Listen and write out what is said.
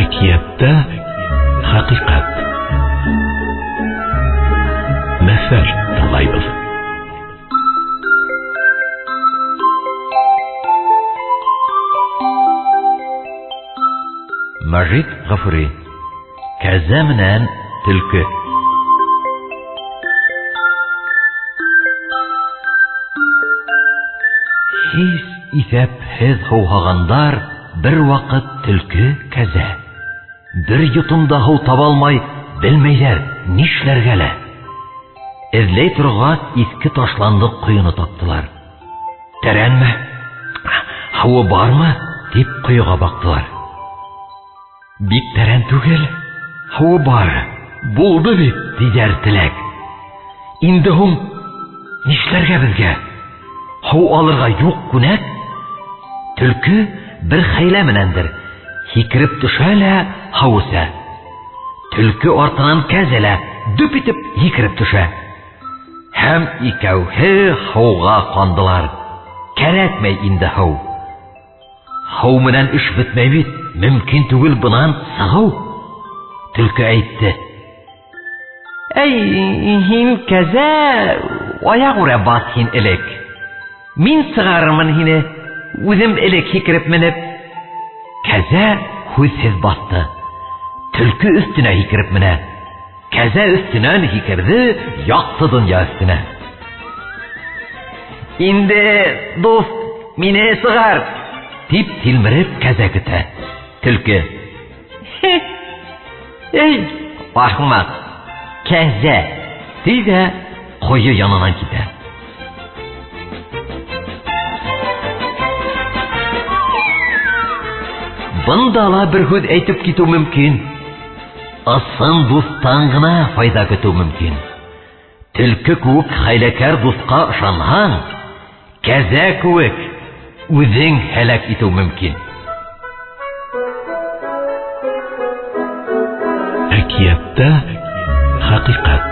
Әкиәттә хәҡиҡәт. Мәҫәл тыңлайбыҙ. Мәжит Ғафури. Кәзә менән төлкө. Һис иҫәпһеҙ һыуһағандар бер ваҡыт төлкө кәзә. Бер йотом да һыу таба алмай, белмәйҙәр нишләргә лә. Эҙләй торғас, иҫке ташландыҡ ҡойоно таптылар. Тәрәнме? Һыуы бармы? Тип ҡойоға баҡтылар. Бик тәрән түгел, һыуы бар. Булды бит, тиҙәр теләк. Инде һуң нишләргә беҙгә? Һыу алырға юҡ күнәк. Төлкө бер хәйлә менәндер. Һикереп төшә лә һыу эсә. Төлкө артынан кәзә лә дөп итеп һикереп төшә. Һәм икәүһе һыуға ҡандылар. Кәрәкмәй инде һыу. Һыу менән эш бөтмәй бит, мөмкин түгел бынан сығыу. Төлкө әйтте. Әй, һин кәзә, аяҡ үрә баҫ һин элек. Мин сығарырмын һине, үҙем элек һикереп менеп. Кәзә һүҙһеҙ баҫты. Төлкө өҫтөнә һикереп менә. Кәзә өҫтөнән һикерҙе, яҡты донъя өҫтөнә. Инде, дуҫ, мине сығар, тип тилмереп кәзә көтә. Төлкө. Эй, ахмаҡ, кәзә, ти ҙә ҡойо янынан китә. Бында ла бер һүҙ әйтеп китеү мөмкин. Ысын дуҫтан ғына файҙа көтөү мөмкин. Төлкө кеүек хәйләкәр дуҫҡа ышанһаң, кәзә кеүек үҙең һәләк итеү мөмкин. Әкиәттә хәҡиҡәт.